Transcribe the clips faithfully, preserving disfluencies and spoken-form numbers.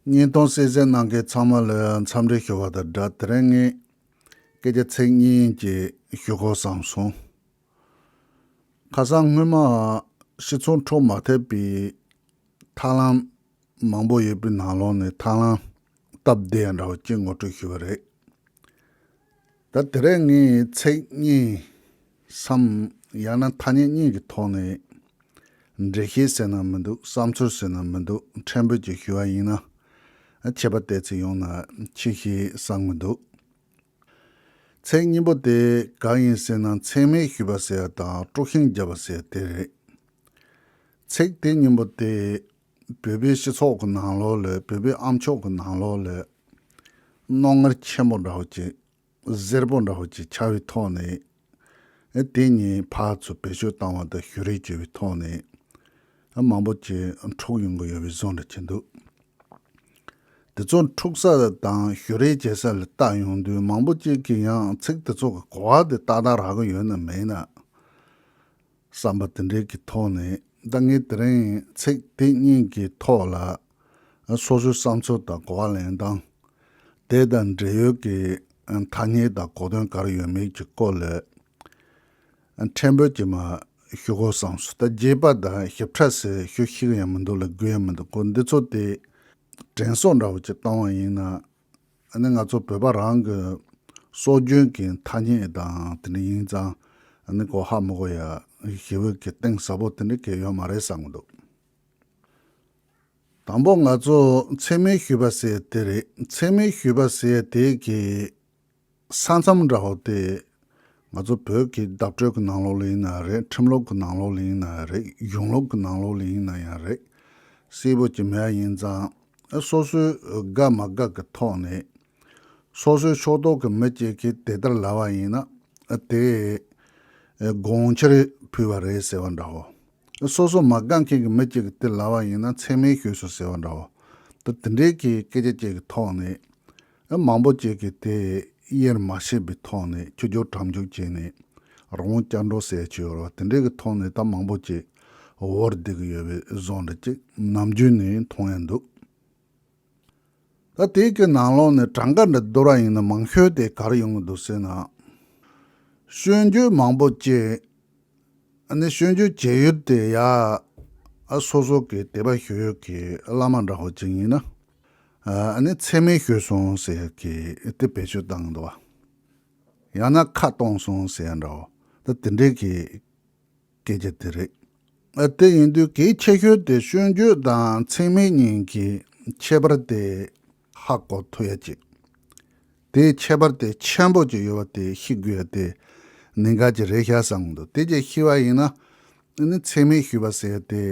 བརྙན་ཐུང་གསན་གཟིགས་གནང་མཁན་ཚང་མ་ལ་འཚམས་འདྲི་ཞུ་བ་དང་སྦྲགས། དེ་རིང་ངས་སྐད་ཆ་ཚིག་གཉིས་ཅིག་ཞུ་དགོས་བསམ་སོང་། ཁ་སང་སྔོན་མ་སྤྱི་ཚོགས་འཕྲོ་མ་ཐེབས་པའི་ཐབས་ལམ་མང་པོ་ཡོད་པའི་ནང་ལོགས་ནས་ཐབས་ལམ་སྟབས་བདེ་ཡང་འདྲ་བ་ཅིག་ངོ་སྤྲོད་ཞུས་པ་རེད། ད་དེ་རིང་ངས་ཚིག་གཉིས་སམ། ཡང་ན་ཐ་སྙད་གཉིས་ཀྱི་ཐོག་ནས་འགྲེལ་བཤད་ཟེར་ན་མི་འདུག་བསམ་ཚུལ་ཟེར་ན་མི་འདུག་ཕྲན་བུ་ཅིག་ཞུ་བ་ཡིན་ན། ཁྱད་པར་ཏོག་ཙམ་ཡོང་ན་ཆེ་ཞེས་བསམ་གྱི་འདུག་ཚིག་གཉིས་པོ་དེ་གང་ཡིན་ཟེར་ན། མཚན་སྨད་ཞུས་པ་ཟེར་ཡ་དང་དཀྲུག་ཤིང་བརྒྱབ་པ་ཟེར་ཡ་དེ་རེད། ཚིག་དེ་གཉིས་པོ་དེ་བོད་པའི་སྤྱི་ཚོགས་ཀྱི་ནང་ལོགས་ལ། བོད་པའི་ཨ་མཆོག་གི་ནང་ལོགས་ལ་རྣོ་ངར་ཆེན་པོ་འདྲ་བོ་ཅིག་གཟེར་པོ་འདྲ་བོ་ཅིག་ཆགས་པའི་ཐོག་ནས། དེ་གཉིས་ཕར་ཚུར་བེད་སྤྱོད་བཏང་བ་དང་ཞུ་རེས་བྱས་པའི་ཐོག་ནས་མང་པོ་ཅིག་འཁྲུག་ཡོང་གི་ཡོད་པའི་བཟོ་འདྲ་ཅིག་འདུག་དེ་ཚོ་འཁྲུག་ས་དང་ཞུ་རེས་བྱེད་ས་ལ་བལྟ་ཡོང་དུས། མང་པོ་ཅིག་གིས་ཡང་ཚིག་དེ་ཚོ་གི་གོ་བ་དེ་ཏག་ཏག་རག་གི་ཡོད་ན་མེད་ན་བསམ་པ་དེ་འདྲའི་གི་ཐོག་ནས། ད་ངས་དེ་རིང་ཚིག་དེ་གཉིས་ཀྱི་ཐོག་ལ་སོ་སོའི་བསམ་ཚུལ་དང་གོ་བ་ལེན་སྟངས། དེ་དང་འབྲེལ་ཡོད་ཀྱི་ཐ་སྙད་དང་གོ་དོན་ག་རེ་ཡོད་མེད་ཀྱི་སྐོར་ལ་ཕྲན་བུ་ཅིག་མར་ཞུ་དགོས་བསམ་སོང་། ད་རྒྱས་པ་དང་ཞིབ་ཕྲ་ཟེར་ཞུ་ཤེས་ཀྱི་ཡང་མི་འདུག་ལ། དགོས་ཡང་མི་འདུག་སྐོར་འདི་ཚོ་དེ་དྲན་གསོ་འདྲ་བོ་ཅིག་བཏང་བ་ཡིན་ན། ཨ་ནི་ང་ཚོ་བོད་པ་རང་གི་སྲོལ་རྒྱུན་གྱི་ཐ་སྙད་དང་དེ་འདྲ་ཡིན་ཙང་། ཨ་ནི་གོ་ཧ་མི་གོ་ཡ་ཞེ་པོ་གི་གཏིང་ཟབ་པོ་དེ་འདྲ་གང་ཡང་ཡོད་མ་རེད་བསམ་གྱི་འདུག་དང་པོ་ང་ཚོ་མཚན་སྨད་ཞུས་པ་ཟེར་དེ་རེད། མཚན་སྨད་ཞུས་པ་ཟེར་དེ་གི་ས་མཚམས་འདྲ་བོ་དེ། ང་ཚོ་བོད་ཀྱི་བརྡ་སྤྲོད་ཀྱི་ནང་ལོགས་ལ་ཡིན་ན་རེད། ཁྲིམས་ལུགས་ཀྱི་ནང་ལོགས་ལ་ཡིན་ན་རེད། གཞུང་ལུགས་ཀྱི་ནང་ལོགས་ལ་ཡིན་ན་ཡང་རེད། གསལ་པོ་ཅིག་མེད་པ་ཡིན་ཙང་། སོ་སོའི་དགའ་མ་དགའ་གི་ཐོག་ནས། སོ་སོའི་ཕྱོགས་གཏོགས་ཀྱི་མི་གཅིག་གིས་དེ་ལྟར་ལབ་པ་ཡིན་ན། དེ་དགོངས་འཆར་ཕུལ་བ་རེད་ཟེར་བ་འདྲ་བོ། སོ་སོ་མ་དགའ་མཁན་གྱི་མི་གཅིག་གིས་དེ་ལབ་པ་ཡིན་ན་མཚན་སྨད་ཞུས་སོང་ཟེར་བ་འདྲ་བོ། ད་དེ་འདྲའི་གི་སྐད་ཆ་གཅིག་གི་ཐོག་ནས། མང་པོ་གཅིག་གིས་དེ་དབྱེར་མ་ཕྱེས་པའི་ཐོག་ནས་ཆུ་རྒྱུག་གྲམ་རྒྱུག་བྱས་ནས། རང་དབང་བསྐྱར་འགྲོ་ཟེར་ཡ་ཅིག་ཡོད་རེད་བ། དེ་འདྲའི་གི་ཐོག་ནས་ད་མང་པོ་ཅིག་འོར་བསྡད་ཀྱི་ཡོད་པའི་བཟོ་འདྲ་ཅིག་ནམ་རྒྱུན་ནས་མཐོང་ཡ་འདུག་ད་དེའི་གི་ནང་ལོགས་ནས་གྲངས་ཀ་འདྲ་བསྡུར་བ་ཡིན་ན་མང་ཤོས་དེ་ག་རེ་ཡོང་གི་འདུག་ཟེར་ན། སྐྱོན་བརྗོད་མང་པོ་བྱས། ཨ་ནི་སྐྱོན་བརྗོད་བྱེད་ཡུལ་དེ་ཡ། ཨ་སོ་སོ་གི་དད་པ་ཞུ་ཡུལ་གྱི་བླ་མ་འདྲ་བོ་ཅིག་ཡིན་ན། ཨ་ནི་མཚན་སྨད་ཞུས་སོང་ཟེར་གི་དེ་བེད་སྤྱོད་བཏང་གི་འདུག་བ། ཡང་ན་ཁ་གཏོང་སོང་ཟེར་ཡ་འདྲ་བོ། ད་དེ་འདྲའི་གི་སྐད་ཆ་དེ་རེད། ཨ་དེ་ཡིན་དུས་གལ་ཆེ་ཤོས་དེ་སྐྱོན་བརྗོད་དང་མཚན་སྨད་གཉིས་ཀྱི་ཁྱད་པར་དེ་ཧ་གོ་ཐུབ་ཡ་ཅིག་དེའི་ཁྱད་པར་དེ་ཆེན་པོ་ཅིག་ཡོད་པ་དེ་ཤེས་དགོས་ཡ་དེ་གནད་འགག་ཅིག་རེད་ཤག་བསམ་གྱི་འདུག་དེ་ཅིག་ཤེས་པ་ཡིན་ན། ཨ་ནི་མཚན་སྨད་ཞུས་པ་ཟེར་ཡ་དེ་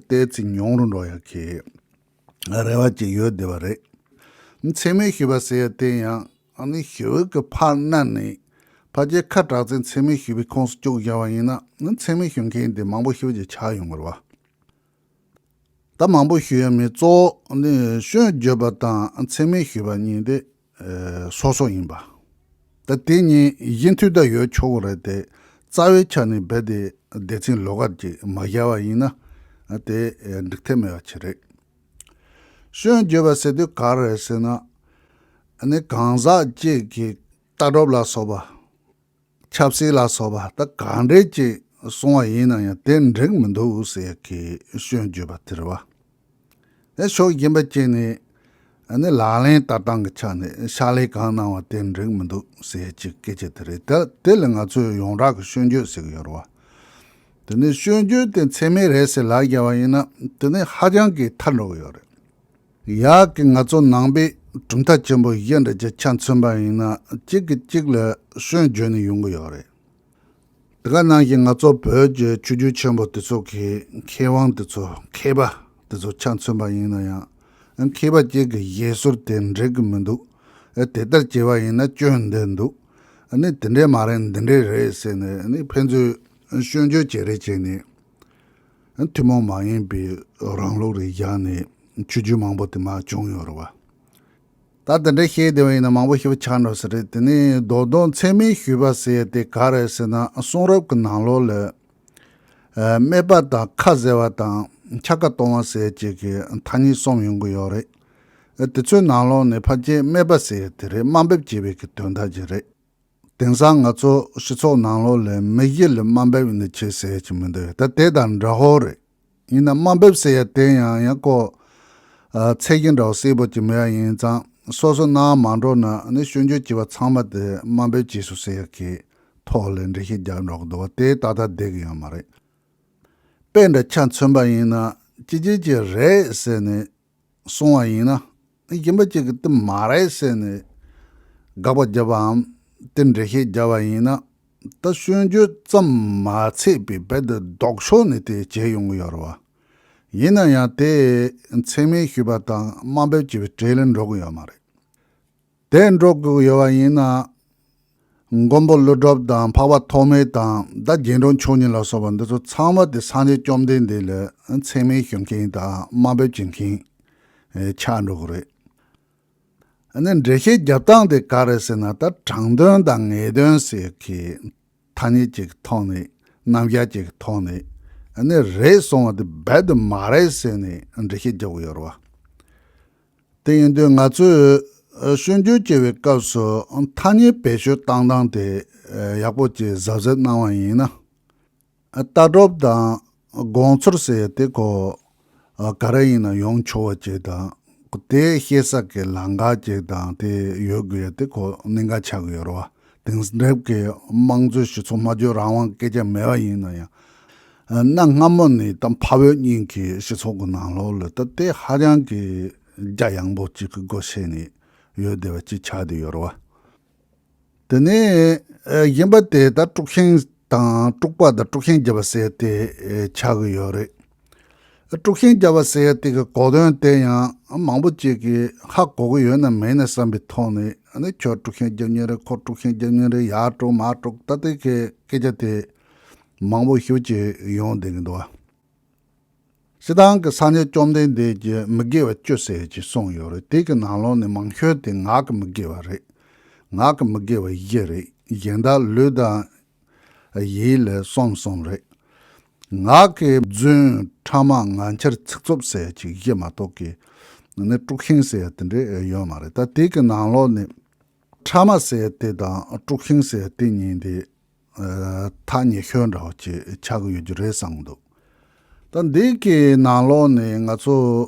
ཏོག་ཙམ་ཉུང་རུ་འགྲོ་ཡ་གི་རེ་བ་ཅིག་ཡོད་བསྡད་པ་རེད། མཚན་སྨད་ཞུས་པ་ཟེར་ཡ་དེ་ཡང་ཨ་ནི་ཞུ་ཡུལ་གྱི་ཕར་མནན་ནས། ཕལ་ཆེར་ཁ་གྲགས་ཚད་མཚན་སྨད་ཞུས་པའི་ཁོངས་སུ་བཅུག་བཞག་པ་ཡིན་ན། ཨ་ནི་མཚན་སྨད་ཞུ་མཁན་དེ་མང་པོ་ཞེ་པོ་ཅིག་ཆགས་ཡོང་གི་རེད་བ། ད་མང་པོ་ཞུ་ཡ་མེད། གཙོ་བོ་ནི་སྐྱོན་བརྗོད་པ་དང་མཚན་སྨད་ཞུས་པ་གཉིས་དེ་ཨ་སོ་སོ་ཡིན་པ། ད་དེ་གཉིས་གཞི་མཐུད་ད་ཡོད་ཆོག་གི་རེད་དེ། རྩ་བའི་ཆ་ནས་རྦད་དེ་སྡེ་ཚན་ལོགས་ཀ་ཅིག་མ་བཞག་པ་ཡིན་ན། ཨ་དེ་ཨ་འགྲིག་ཐབས་མེད་པ་ཅིག་རེད། སྐྱོན་བརྗོད་པ་ཟེར་དུས་ག་རེ་རེད་ཟེར་ན། ཨ་ནི་གང་ཟག་ཅིག་གི་ལྟ་གྲུབ་ལ་སོགས་པ། ཆབ་སྲིད་ལ་སོགས་པ་ད་གང་འདྲས་ཅིག་གསུང་བ་ཡིན་ན་ཡང་དེ་འགྲིག་མི་འདུག་ཟེར་གི་སྐྱོན་བརྗོད་པ་དེ་རེད་བ། དེ་ཕྱོགས་གཞན་པ་གཅིག་ནས་ཨ་ནི་ལག་ལེན་བསྟར་སྟངས་ཀྱི་ཆ་ནས་ཕྱག་ལས་གང་གནང་བ་དེ་འགྲིག་མི་འདུག་ཟེར་གྱི་སྐད་ཆ་དེ་རེད། ད་དེ་ལ་ང་ཚོས་ཡོངས་གྲགས་ཀྱི་སྐྱོན་བརྗོད་ཟེར་གི་ཡོད་རེད་བ། དེ་ནས་སྐྱོན་བརྗོད་དེ་མཚན་སྨད་རེད་ཟེར་ལབ་བཞག་པ་ཡིན་ན། དེ་ནས་ཧ་ཅང་གི་ཐལ་འགྲོ་གི་ཡོད་རེད། ཡག་གི་ང་ཚོ་ནང་པའི་གྲུབ་མཐའ་ཆེན་པོ་བཞི་འདྲ་ཅིག་ཆ་མཚོན་པ་ཡིན་ན། གཅིག་གིས་གཅིག་ལ་སྐྱོན་བརྗོད་ནས་ཡོང་གི་ཡོད་རེད། དེ་ག་ནང་བཞིན་ང་ཚོ་བོད་ཀྱི་ཆོས་བརྒྱུད་ཆེན་པོ་དེ་ཚོ་གི་མཁས་དབང་དེ་ཚོ། མཁས་པ་དེ་ཚོ་ཆ་མཚོན་པ་ཡིན་ན་ཡང་། མཁས་པ་གཅིག་གི་བཞེད་སྲོལ་དེ་འགྲིག་གི་མི་འདུག་ཨ་དེ་ལྟར་བྱས་པ་ཡིན་ན་སྐྱོན་འདི་འདུག་ཨ་ནི་དེ་འདྲས་མ་རེད། འདི་འདྲས་རེད་ཟེར་ནས། ཨ་ནི་ཕན་ཚུན་སྐྱོན་བརྗོད་བྱེད་རེས་བྱས་ནས། ཐུན་མོང་མ་ཡིན་པའི་རང་ལུགས་རེ་བཞག་ནས་ཆོས་བརྒྱུད་མང་པོ་དེ་མར་བྱུང་ཡོད་རེད་བ། ད་དེ་འདྲ་བཤད་བསྡད་པ་ཡིན་ན་མང་པོ་ཞེ་པོ་ཆགས་འགྲོ་ས་རེད། དེ་ནས་རྡོག་རྡོག་མཚན་སྨད་ཞུས་པ་ཟེར་ཡ་དེ་ག་རེ་རེད་ཟེར་ན། གསུང་རབ་ཀྱི་ནང་ལོགས་ལ་ཨ་སྨད་པ་དང་ཁ་བཟེད་པ་དང་འཕྱར་ཀ་གཏོང་བ་ཟེར་ཡ་གཅིག་གི་ཐ་སྙད་གསུམ་ཡོང་གི་ཡོད་རེད། དེ་ཚོའི་ནང་ལོགས་ནས་ཕལ་ཆེར་སྨད་པ་ཟེར་ཡ་དེ་རེད། དམའ་འབེབས་བྱེད་པའི་གི་དོན་དག་ཅིག་རེད། དེང་སང་ང་ཚོ་སྤྱི་ཚོགས་ནང་ལོགས་ལ་མི་གཞི་ལ་དམའ་འབེབས་ནི་བྱེད་ཟེར་ཡ་ཅིག་མི་འདུག་ད་དེ་དང་འདྲ་བོ་རེད། ཡིན་ན་དམའ་འབེབས་ཟེར་ཡ་དེ་ཡང་ཡང་ཁོ་ཨ་ཚད་གཞི་འདྲ་བོ་གསལ་པོ་ཅིག་མེད་པ་ཡིན་ཙང་། སོ་སོ་སྣང་མ་འགྲོ་ན་ནི་སྐྱོན་བརྗོད་བྱས་པ་ཚང་མ་དེ་དམའ་འབེབས་བྱས་སོང་ཟེར་ཡ་གི་ཐོག་ལ་འགྲེལ་བཤད་རྒྱག་འགྲོ་གི་འདུག་བ། དེ་ཏག་ཏག་བསྡད་ཀྱི་ཡོད་མ་རེད། དཔེ་འདྲ་ཆ་མཚོན་པ་ཡིན་ན་ཅི་ཅི་ཅི་རེད་ཟེར་ནས་གསུང་བ་ཡིན་ན། ཡིན་པ་ཅིག་གི་དེ་མ་རེད་ཟེར་ནས་དགག་པ་བརྒྱབ་པའམ་དེ་འགྲེལ་བཤད་བརྒྱབ་པ་ཡིན་ན། ད་སྐྱོན་བརྗོད་ཙམ་མ་ཚད་པའི་རྦད་དེ་ལྡོག་ཕྱོགས་ནས་དེ་བྱས་ཡོང་གི་ཡོད་རེད་བ། ཡིན་ན་ཡང་དེ་མཚན་སྨད་ཞུས་པ་དང་དམའ་འབེབས་བྱས་པའི་གྲས་ལ་འགྲོ་གི་ཡོད་མ་རེད། དེ་འགྲོ་དགོས་ཡོད་པ་ཡིན་ན། མགོན་པོ་ཀླུ་སྒྲུབ་དང་འཕགས་པ་ཐོགས་མེད་དང་ད་རྗེ་འགྲོ་མཆོག་གཉིས་ལ་སོགས་པ་འདི་ཚོ་ཚང་མ་དེ་སངས་རྒྱས་བཅོམ་ལྡན་འདས་ལ་མཚན་སྨད་ཞུ་མཁན་དང་དམའ་འབེབས་བྱེད་མཁན་ཆགས་འགྲོ་གི་རེད། ཨ་ནི་འགྲེལ་བཤད་རྒྱབ་སྟངས་དེ་ག་རེ་ཟེར་ན། ད་དྲང་དོན་དང་ངེས་དོན་ཟེར་གི་ཐ་སྙད་ཅིག་གི་ཐོག་ནས། རྣམ་གཞག་ཅིག་གི་ཐོག་ནས། ཨ་ནི་རེད་སོང་བ་དེ་རྦད་དེ་མ་རེད་ཟེར་ནས་འགྲེལ་བཤད་རྒྱབ་གི་ཡོད་རེད་བ། དེ་ཡིན་དུས་ང་ཚོས་ཨ་སྐྱོན་བརྗོད་བྱེད་པའི་སྐབས་སུ་ཐ་སྙད་བེད་སྤྱོད་བཏང་སྟངས་དེ་ཨ་ཡག་པོ་ཅིག་གཟབ་གཟབ་གནང་བ་ཡིན་ན། ཨ་ལྟ་གྲུབ་དང་དགོངས་ཚུལ་ཟེར་ཡ་དེ་ཁོ་ཨ་ག་རེ་ཡིན་ན་ཡོང་ཆོག་པ་ཅིག་དང་། དེ་བཤད་ས་གི་ལམ་ཁ་ཅིག་དང་དེ་ཡོད་དགོས་ཡ་དེ་ཁོ་གནད་འགག་ཆགས་ཀྱི་ཡོད་རེད་བ། དེང་རབས་ཀྱི་དམངས་གཙོའི་སྤྱི་ཚོགས་སྨྲ་བརྗོད་རང་དབང་སྐད་ཆ་མེད་པ་ཡིན་ན་ཡང་། ཨ་གནའ་སྔ་མོ་ནས་ད་འཕགས་བོད་གཉིས་ཀྱི་སྤྱི་ཚོགས་ཀྱི་ནང་ལོགས་ལ་ད་དེ་ཧ་ཅང་གི་རྒྱ་ཡངས་པོ་ཅིག་གི་སྒོ་ཕྱེ་ནས་ཡོད་བསྡད་པ་ཅིག་ཆགས་བསྡད་ཡོད་རེད་བ། དེ་ནས་ཨ་གཞན་པ་དེ་ད་དཀྲུག་ཤིང་དང་དཀྲུག་པ་དང་དཀྲུག་ཤིང་རྒྱབ་པ་ཟེར་དེ་ཨ་ཆགས་ཀྱི་ཡོད་རེད། དཀྲུག་ཤིང་རྒྱབ་པ་ཟེར་དེ་གི་གོ་དོན་དེ་ཡང་མང་པོ་ཅིག་གིས་ཧ་གོ་གི་ཡོད་ན་མེད་ན་བསམ་པའི་ཐོག་ནས། ཨ་ནི་ཁྱོད་དཀྲུག་ཤིང་རྒྱབ་མཁན་རེད། ཁོ་དཀྲུག་ཤིང་རྒྱབ་མཁན་རེད། ཡར་དཀྲུག་མར་དཀྲུག་ད་དེ་གི་སྐད་ཆ་དེ་མང་པོ་ཞེ་ཅིག་ཡོང་བསྡད་ཀྱི་འདུག་བ། སྤྱིར་བཏང་གི་སངས་རྒྱས་བཅོམ་ལྡན་འདས་ཀྱིས་མི་དགེ་བ་བཅུ་ཟེར་ཅིག་གསུངས་ཡོད་རེད། དེ་གི་ནང་ལོགས་ནས་མང་ཤོས་དེ་ངག་གི་མི་དགེ་བ་རེད། ངག་གི་མི་དགེ་བ་བཞི་རེད། གཞན་དག་ལུས་དང་ཡིད་ལ་གསུམ་གསུམ་རེད། ངག་གི་རྫུན་ཕྲ་མ་ངག་འཁྱལ་ཚིག་རྩུབ་ཟེར་ཅིག་བཞི་མ་གཏོགས་ཀྱི་ནི་དཀྲུག་ཤིང་ཟེར་དེ་འདྲ་ཡོད་མ་རེད། ད་དེ་གི་ནང་ལོགས་ནས་ཕྲ་མ་ཟེར་དེ་དང་དཀྲུག་ཤིང་ཟེར་དེ་གཉིས་དེ་ཐག་ཉེ་ཤོས་འདྲ་བོ་ཅིག་ཆགས་ཀྱི་ཡོད་རྒྱུ་རེད་བསམ་གྱི་འདུག་ད་འདི་གི་ནང་ལོགས་ནས་ང་ཚོ་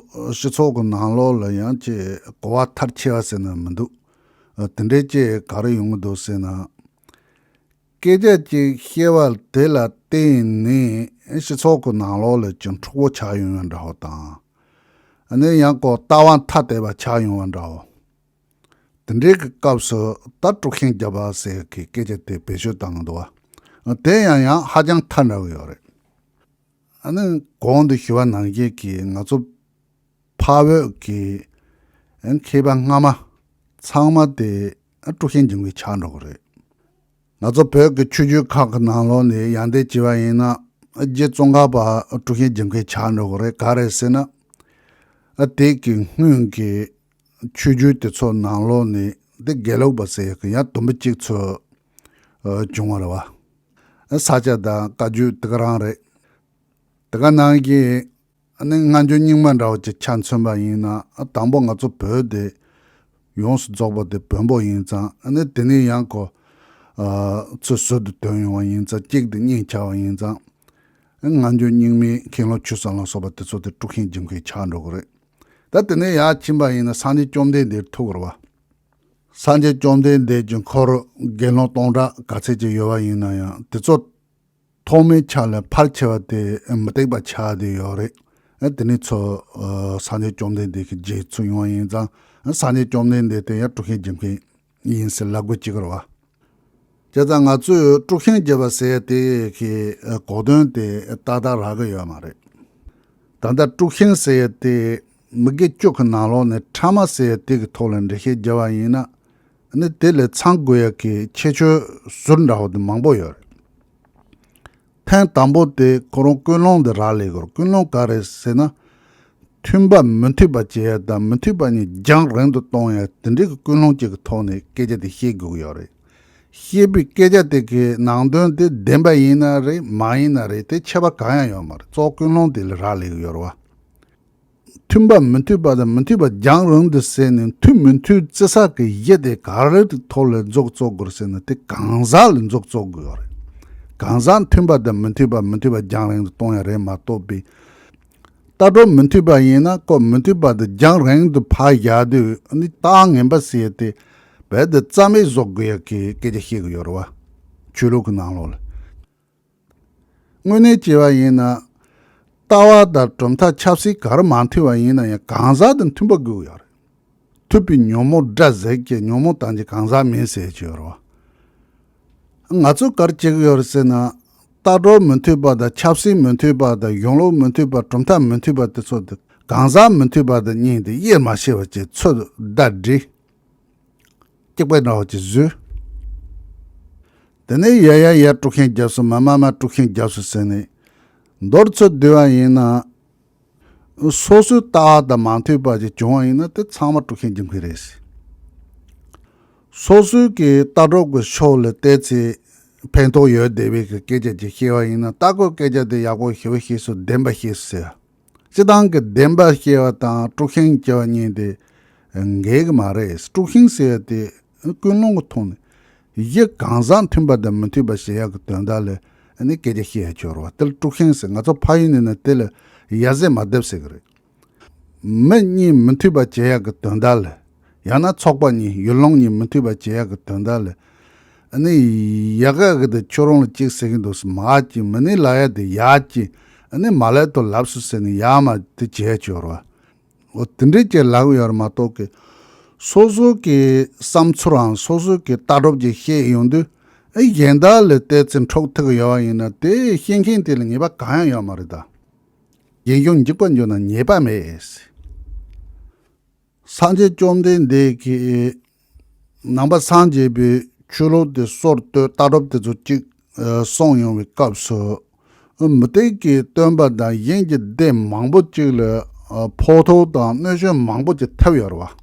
སྤྱི་ཚོགས་ཀྱི་ནང་ལོགས་ལ་ཡང་ཅིག་གོ་བ་མཐར་ཕྱིན་པ་ཟེར་ན་མི་འདུག་དེ་འདྲའི་ཅིག་ག་རེ་ཡོང་གི་འདུག་ཟེར་ན། སྐད་ཆ་ཅིག་བཤད་པ་དེ་ལ་བརྟེན་ནས་སྤྱི་ཚོགས་ཀྱི་ནང་ལོགས་ལ་ཅིག་འཁྲུག་པོ་ཆགས་ཡོང་ཡ་འདྲ་བོ་དང་། ཨ་ནི་ཡང་ཁོ་ལྟ་བ་ཐ་དད་པ་ཆགས་ཡོང་བ་འདྲ་བོ། དེ་འདྲའི་གི་སྐབས་སུ་ད་དཀྲུག་ཤིང་རྒྱབ་པ་ཟེར་གི་སྐད་ཆ་དེ་བེད་སྤྱོད་བཏང་གི་འདུག་བ། དེ་ཡང་ཡང་ཧ་ཅང་ཐ་འདྲ་གི་ཡོད་རེད། ཨ་ནི་གོང་དུ་ཞུ་བ་ནང་བཞིན་གྱི་ང་ཚོ་འཕགས་བོད་ཀྱི་མཁས་པ་སྔ་མ་ཚང་མ་དེ་དཀྲུག་ཤིང་རྒྱབ་མཁན་ཆགས་འགྲོ་གི་རེད། ང་ཚོ་བོད་ཀྱི་ཆོས་བརྒྱུད་ཁག་གི་ནང་ལོགས་ནས་ཡར་འདེད་བྱས་པ་ཡིན་ན། རྗེ་ཙོང་ཁ་པ་དཀྲུག་ཤིང་རྒྱབ་མཁན་ཆགས་འགྲོ་གི་རེད། ག་རེ་ཟེར་ན། ཨ་དེ་གི་སྔོན་གྱི་ཆོས་བརྒྱུད་དེ་ཚོ་ནང་ལོགས་ནས་དེ་དགེ་ལུགས་པ་ཟེར་ཡག་གི་ཡང་དུམ་བུ་གཅིག་ཚོ་ཨ་བྱུང་བ་རེད་བ། ཨ་ས་སྐྱ་དང་བཀའ་བརྒྱུད་དེ་ག་རང་རེད། དེ་ག་ནང་གི་ཨ་ནི་སྔ་འགྱུར་རྙིང་མ་འདྲ་བོ་ཅིག་ཆ་མཚོན་པ་ཡིན་ན། ཨ་དང་པོ་ང་ཚོ་བོད་དེ་ཡོངས་སུ་རྫོགས་པ་དེ་བོན་པོ་ཡིན་ཙང་། ཨ་ནི་དེ་ནས་ཡང་ཁོ་ཨ་ཚུར་ཟུར་དུ་ཐོན་ཡོང་བ་ཡིན་ཙང་། གཅིག་དེ་གཉེན་ཆགས་པ་ཡིན་ཙང་། ཨ་སྔ་འགྱུར་རྙིང་མའི་མཁན་སློབ་ཆོས་གསུམ་ལ་སོགས་པ་དེ་ཚོ་དེ་དཀྲུག་ཤིང་རྒྱབ་མཁན་ཆགས་འགྲོ་གི་རེད། ད་དེ་ནས་ཡར་ཕྱིན་པ་ཡིན་ན་སངས་རྒྱས་བཅོམ་ལྡན་འདས་ཐུག་གི་རེད་བ། སངས་རྒྱས་བཅོམ་ལྡན་འདས་ཀྱི་འཁོར་དགེ་སློང་སྟོང་ཕྲག་ག་ཚད་ཅིག་ཡོད་པ་ཡིན་ན་ཡང་། དེ་ཚོ་ཐོག་མའི་ཆ་ལ་ཕལ་ཆེ་བ་དེ་མུ་སྟེགས་པ་ཆགས་བསྡད་ཡོད་རེད། ཨ་དེ་ནས་ཚུར་ཨ་སངས་རྒྱས་བཅོམ་ལྡན་འདས་ཀྱི་རྗེས་ཚུར་ཡོང་བ་ཡིན་ཙང་། ཨ་སངས་རྒྱས་བཅོམ་ལྡན་འདས་དེ་ཡང་དཀྲུག་ཤིང་རྒྱབ་མཁན་ཡིན་ཟེར་ལབ་དགོས་ཀྱི་རེད་བ། བྱས་ཙང་ང་ཚོས་དཀྲུག་ཤིང་རྒྱབ་པ་ཟེར་ཡ་དེ་གི་ཨ་གོ་དོན་དེ་ཏག་ཏག་རག་གི་ཡོད་མ་རེད། ད་ལྟ་དཀྲུག་ཤིང་ཟེར་ཡ་དེ་མི་དགེ་བཅུ་གི་ནང་ལོགས་ནས་ཕྲ་མ་ཟེར་ཡ་དེ་གི་ཐོག་ལ་འགྲེལ་བཤད་བརྒྱབ་པ་ཡིན་ན། ཨ་ནི་དེ་ལ་ཚང་དགོས་ཡ་གི་ཁྱད་ཆོས་ཟུར་འདྲ་བོ་དེ་མང་པོ་ཡོད་རེད། ཐེངས་དང་པོ་དེ་ཁོ་རང་ཀུན་སློང་དེ་རག་ལས་དགོས་རེད། ཀུན་སློང་ག་རེ་ཟེར་ན། མཐུན་པ་མི་མཐུན་པ་བྱེད་ཡ་དང་མི་མཐུན་པ་གཉིས་རྒྱང་རིང་དུ་གཏོང་ཡ་དེ་འདྲའི་གི་ཀུན་སློང་གཅིག་གི་ཐོག་ནས་སྐད་ཆ་དེ་བཤད་དགོས་ཀྱི་ཡོད་རེད། བཤད་པའི་སྐད་ཆ་དེ་གི་ནང་དོན་དེ་བདེན་པ་ཡིན་ན་རེད། མ་ཡིན་ན་རེད། དེ་ཁྱད་པར་གང་ཡང་ཡོད་མ་རེད། གཙོ་བོ་ཀུན་སློང་དེ་ལ་རག་ལས་ཀྱི་ཡོད་རེད་བ། མཐུན་པ་མི་མཐུན་པ་དང་མི་མཐུན་པ་རྒྱང་རིང་དུ་ཟེར་ནས། མཐུན་མི་མཐུན་བརྩི་ས་གི་གཞི་དེ་ག་རེ་ཐོག་ལ་འཛུགས་བཙུགས་དགོས་ཟེར་ན། དེ་གང་ཟག་ལ་འཛུགས་བཙུགས་དགོས་ཡོད་རེད། གང་ཟག་མཐུན་པ་དང་མི་མཐུན་པ་མི་མཐུན་པ་རྒྱང་རིང་དུ་གཏོང་ཡ་རེད་མ་གཏོགས་པའི། ལྟ་གྲུབ་མི་མཐུན་པ་ཡིན་ན་ཁོ་མི་མཐུན་པ་དེ་རྒྱང་རིང་དུ་ཕར་བཞག་དུས་ནི། རྟགས་ངན་པ་ཟེར་ཡ་དེ་རྦད་དེ་རྩ་མེད་བཟོ་དགོས་ཡ་གི་སྐད་ཆ་བཤད་གི་ཡོད་རེད་བ། ཆོས་ལུགས་ཀྱི་ནང་ལོགས་ལ། དངོས་གནས་བྱས་པ་ཡིན་ན། ལྟ་བ་དང་གྲུབ་མཐའ་ཆབ་སྲིད་ག་རེ་མ་མཐུན་པ་ཡིན་ན་ཡང་གང་ཟག་དང་མཐུན་པ་དགོས་ཀྱི་ཡོད་རེད། མཐུན་པའི་ཉོན་མོངས་དགྲ་ཟེར་གྱི་ཉོན་མོངས་དང་གི་གང་ཟག་མིན་ཟེར་གྱི་ཡོད་རེད་བ། ང་ཚོ་ག་རེ་བྱེད་ཀྱི་ཡོད་རེད་ཟེར་ན། ལྟ་གྲུབ་མི་མཐུན་པ་དང་ཆབ་སྲིད་མི་མཐུན་པ་དང་གཞུང་ལུགས་མི་མཐུན་པ་གྲུབ་མཐའ་མི་མཐུན་པ་དེ་ཚོ་དེ་གང་ཟག་མི་མཐུན་པ་དང་གཉིས་དེ་དབྱེར་མ་ཕྱེ་བ་བྱས་ཚུར་བརྡ་སྒྲིལ། གཅིག་པ་འདྲ་བོ་ཅིག་བཟོས། དེ་ནས་ཡ་ཡ་ཡ་དཀྲུག་ཤིང་རྒྱབ་སོང་། མ་མ་མ་དཀྲུག་ཤིང་རྒྱབ་སོང་ཟེར་ནས་མདོར་ཚུར་བསྡུས་པ་ཡིན་ན། སོ་སོའི་ལྟ་བ་དང་མ་མཐུན་པ་ཅིག་བྱུང་བ་ཡིན་ན་དེ་ཚང་མ་དཀྲུག་ཤིང་རྒྱབ་མཁན་རེད། སོ་སོའི་གི་ལྟ་གྲུབ་ཀྱི་ཕྱོགས་ལ་བལྟས་ཚེ་ཕན་ཐོགས་ཡོད་བསྡད་པའི་གི་སྐད་ཆ་ཅིག་བཤད་པ་ཡིན་ན། ལྟ་གྲུབ་སྐད་ཆ་དེ་ཡག་པོ་ཞེ་པོ་བཤད་སོང་། བདེན་པ་བཤད་སོང་ཟེར། སྤྱིར་བཏང་གི་བདེན་པ་བཤད་པ་དང་དཀྲུག་ཤིང་བྱེད་པ་གཉིས་དེ་འགལ་གི་མ་རེད། དཀྲུག་ཤིང་ཟེར་ཡ་དེ་ཀུན་སློང་གི་ཐོག་ནས་གཞི་གང་ཟག་མཐུན་པ་དང་མི་མཐུན་པ་བྱེད་ཡག་གི་དོན་དག་ལ་ནི་སྐད་ཆ་བཤད་ཡ་ཆོག་རེད་བ། དེ་ལ་དཀྲུག་ཤིང་ཟེར། ང་ཚོ་ཕ་ཡུལ་ནས་ན་དེ་ལ་ཡ་ཟེར་མ་བསྡད་ཟེར་གི་རེད། མི་གཉིས་མི་མཐུན་པ་བྱེད་ཡག་གི་དོན་དག་ལ། ཡང་ན་ཚོགས་པ་གཉིས་ཡུལ་ལུང་གཉིས་མི་མཐུན་པ་བྱེད་ཡག་གི་དོན་དག་ལ། ཨ་ནི་ཡག་ག་གི་དེ་ཁྱོད་རང་ལ་གཅིག་ཟེར་གི་འདུག་ཟེར། མ་གཅིག་མི་ནི་ལ་ཡ་དེ་ཡག་གཅིག་ཨ་ནི་མ་ལ་དོ་ལབ་སོང་ཟེར་ནས་ཡག་མ་དེ་བྱེད་ཡ་ཆོག་རེད་བ། འོ་དེ་འདྲའི་ཅིག་ལབ་ཡོད་རེད་མ་གཏོགས་ཀི། སོ་སོ་གི་བསམ་ཚུལ་རང་སོ་སོ་གི་ལྟ་གྲུབ་ཅིག་བཤད་ཡོང་དུས། ཨེ་གཞན་དག་ལ་བལྟས་ཚེ་འཁྲུག་ཐུབ་ཀྱི་ཡོད་པ་ཡིན་ན་དེ་བཤད་མཁན་དེ་ལ་ཉེས་པ་གང་ཡང་ཡོད་མ་རེད་ད། རྒན་གཞོན་འཇིགས་པར་འགྱུར་ན་ཉེས་པ་མེད། སངས་རྒྱས་བཅོམ་ལྡན་འདས་ཀྱིས་ནང་པ་སངས་རྒྱས་པའི་ཆོས་ལུགས་དེ་སོར་གཏོད་ལྟ་གྲུབ་དེ་ཚོ་གཅིག་ཨ་གསུངས་ཡོང་བའི་སྐབས་སུ། མུ་སྟེགས་ཀྱི་སྟོན་པ་དང་གཞན་གྱི་སྡེ་མང་པོ་གཅིག་ལ་ཨ་ཕོག་ཐུག་དང་གནོད་སྐྱོན་མང་པོ་ཅིག་ཐེབས་ཡོད་རེད་བ།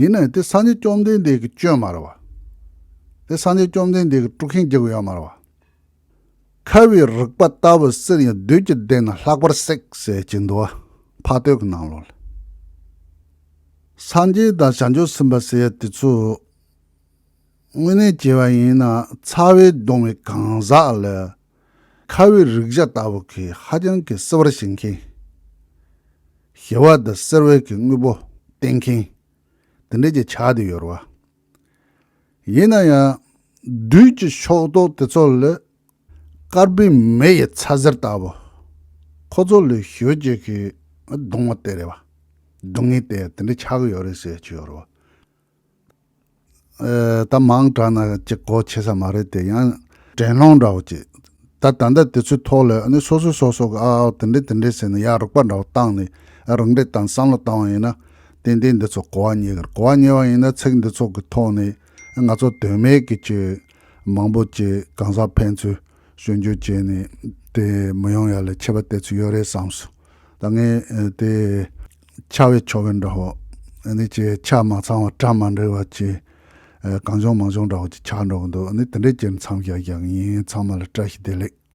ཡིན་ནའི་དེ་སངས་རྒྱས་བཅོམ་ལྡན་འདས་ཀྱི་སྐྱོན་མ་རེད་བ། དེ་སངས་རྒྱས་བཅོམ་ལྡན་འདས་ཀྱི་དཀྲུག་ཤིང་རྒྱག་གི་ཡོད་མ་རེད་བ། ཁ་བའི་རིག་པ་ལྟ་བུ་གསེར་ཡང་བདུད་ཀྱི་སྡེ་ན་ལྷག་པར་སྲེག་ཟེར་གྱི་འདུག་བ། འཕགས་བསྟོད་ཀྱི་ནང་ལོགས་ལ། སངས་རྒྱས་དང་བྱང་ཆུབ་སེམས་དཔའ་ཟེར་ཡ་དེ་ཚོ་དངོས་གནས་བྱས་པ་ཡིན་ན་ཚ་བས་གདུང་བའི་གང་ཟག་ལ་ཁ་བའི་རིག་བྱ་ལྟ་བུ་གི་ཧ་ཅང་གི་བསིལ་བར་བྱེད་མཁན། ཞི་བ་དང་བསིལ་བའི་གི་དངོས་པོ་བསྟན་མཁན། དེ་འདྲ་ཅིག་ཆགས་བསྡད་ཡོད་རེད་བ། ཡིན་ན་ཡང་བདུད་ཀྱི་ཕྱོགས་གཏོགས་དེ་ཚོ་ལ་དཀར་པོའི་མེ་ཡི་ཚ་ཟེར་ལྟ་བུ། ཁོ་ཚོ་ལ་ཞོད་ཀྱི་གི་གདུང་བ་སྟེར་རེད་བ། སྡུག་བསྔལ་སྟེར་དེ་འདྲ་ཆགས་ཀྱི་ཡོད་རེད་ཟེར་གྱི་ཡོད་རེད་བ། ཨེ་ད་མང་དྲགས་ན་ཅིག་གོ་ཆེ་ས་མ་རེད་དེ། ཡང་དྲན་སློང་འདྲ་བོ་ཅིག་ད་ད་ལྟ་དེ་ཚོའི་ཐོག་ལ་ཨ་ནི་སོ་སོ་སོ་སོ་གི་ཨ་ཨ་དེ་འདྲས་དེ་འདྲས་ཟེར་ནས་ཡར་རིག་པ་འདྲ་བོ་བཏང་ནས་ཨ་རང་འདྲས་བཏང་བསམ་བློ་བཏང་བ་ཡིན་ན། ཏན་ཏན་འདི་ཚོ་གོ་བ་རྙེད་གི་རེད། གོ་བ་རྙེད་པ་ཡིན་ན་ཚིག་འདི་ཚོ་གི་ཐོག་ནས་ང་ཚོ་དོན་མེད་ཀྱི་ཆོས་མང་པོ་ཅིག་གང་ཟག་ཕན་ཚུན་སྐྱོན་བརྗོད་བྱས་ནས་དེ་མི་ཡོང་ཡ་ལ་ཆད་པ་གཏད་ཚུལ་ཡོད་རེད་བསམ་སོང་། ད་ངས་དེ་ཆ་བའི་ཆོ་བའི་འདྲ་བོ་ཨ་ནི་ཅིག་ཆ་མ་ཚང་བ་གྲ་མ་འགྲིག་པ་ཅིག་གང་བྱུང་མང་བྱུང་འདྲ་བོ་ཅིག་ཆགས་འགྲོ་གི་འདུག་ཨ་ནི་དེ་འདྲས་ཅིག་མཚམས་བཞག་བཞག་ཡིན། ཚང་མ་ལ་བཀྲ་ཤིས་བདེ་ལེགས།